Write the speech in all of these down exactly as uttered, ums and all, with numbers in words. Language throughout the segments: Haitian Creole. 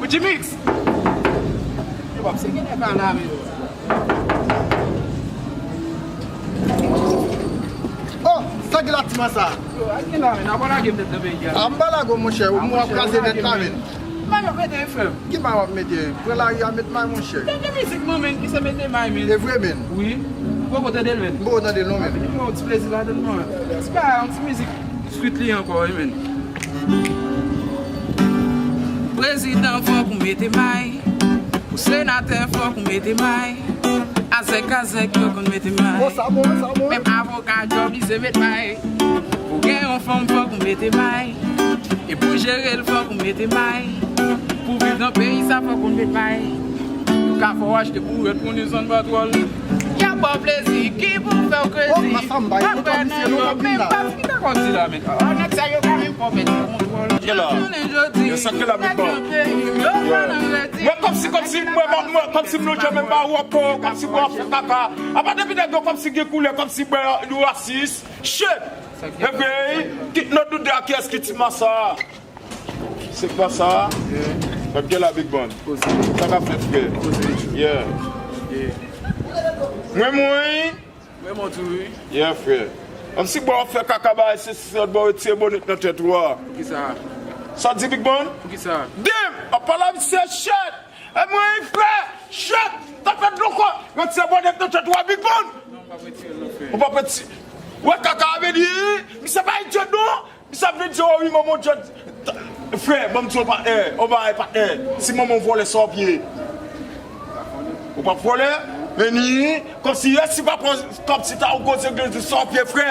Richie Mix. Yo, pap, se gen nèg la, men. Oh, sa gen la, ti man sa? Yo, a gen la, men, a pa lage m nèt nan peyi a. A, m pa lage w, monchè, ou ap kraze nèt la, men. May w ap mete, frè m. Ki may w ap mete? Pran lari a, met may, monchè. Tande mizik mwen, men, ki se mete may, men. E vre, men. Wi. Ou poko tande l, men? M poko tande l, non, men. Li pran yon ti plezi ladan l, non, men. Ti bagay, yon ti mizik. Street li ankò, wi, men. Prezidan, fòk ou mete may. Pou senatè, fòk ou mete may. Azèk, azèk, yo konn mete may. Oh, sa bon, sa bon. Menm avoka, yo oblije met may. Pou gen yon fanm, fòk ou mete may. E pou jere l, fòk ou mete may. Pou viv nan peyi sa, fòk ou met may. Yo ka fè w achte bourèt pou nou zòn patwòl. Y ap ba w plezi, ki pou fè w krezi. Oh, masa, m bay kontan misye, non, anpil la. Ki ta konn di la, men? Oh, nèg sa yo pa menm pa mèt kontwòl. Kè la? Jounen jodi, yo, sa kè la, nèg nan peyi m, yo pa nan redi. Mwen kòmsi, kòmsi, mwen, mwen, mwen, kòmsi m lonje menm ba w ankò, kòmsi w ap fè kaka. Apa depi nèg yo kòmsi gen koulè, kòmsi bwè yo rasis. Shit! Epi, ki, nan dout de a kiyès ki ti masa? Se kwa sa? Yeah. Mwen gen la, Big Bun. Koze. Sa k ap fèt, frè? Koze. Yeah. Yeah. Mwen, mwen. Mwen, mwen tou, wi. Yeah, frè. Kòmsi bò w ap fè kaka bay, se sòt bò w retire bonèt nan tèt ou a. Poukisa? Sa di, Big Bun? Poukisa? Damn! Ap pale a misye, shit! E mwen, frè! Shit! T ap fè dlo kò! Retire bonèt nan tèt ou a, Big Bun! Non, m p ap retire l, non, frè. Ou p ap retire. Wè kaka a vin di, misye pa idiot, non! Misye ap vin di, o wi, manman Djòd. Frè, ban m di w, patnè, yon bagay, patnè. Si manman w vòlè, sa w ap ye? Ou p ap vòlè? Men ni, kòmsi, e si papa w, kòmsi ta ou gwo zengle di, sa w ap ye, frè?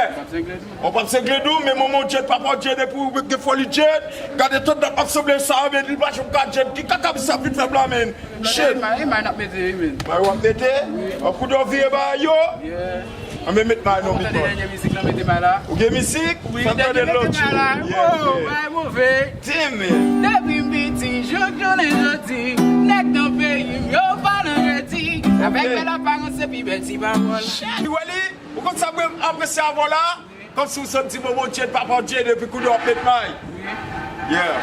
Ou p ap zengle di w, men manman w Djòd, papa w Djòd, epi w gen foli Djòd. Gade tout dat ap sanble sa, men li pa janm ka Djòd. Ki kaka misye ap vin fè m la, men? Shit. May, may n ap mete, wi, men. May w ap mete? Wi. An kou dò vire bagay yo? Yeah. Anben met may non, Big Bun. Ou tande dènye mizik lan, mete may la? Ou gen mizik? Wi, fè m tande lòt jou. Yeah, yeah. Oh, may move. Damn it. Depi m piti, jouk jounen jodi, nèg nan peyi m, yo pa nan redi. Avèk bèl aparans epi bèl ti pawòl. Shit. Ou wè li? Ou konn sa mwen apresye avè w la? Kòmsi w sot di manman w Djòd, papa w Djòd, epi kounye a w ap met may. Yeah.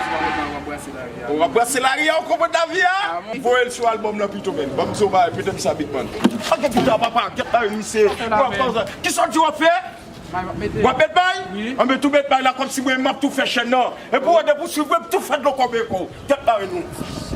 Ou ap brase lari a, ou konprann lavi a? Voye l sou albòm lan pito, men. Ban m di w bagay, pete m sa, Big Bun. Ok, pita, papa, get la, misye. Kisa w di w ap fè? W ap met may? Anben tou met may la, kòmsi mwen, m ap tou fè chèn nan. Epi w wè, depi w swiv mwen, m tou fè dlo kò beko. Get la, nou.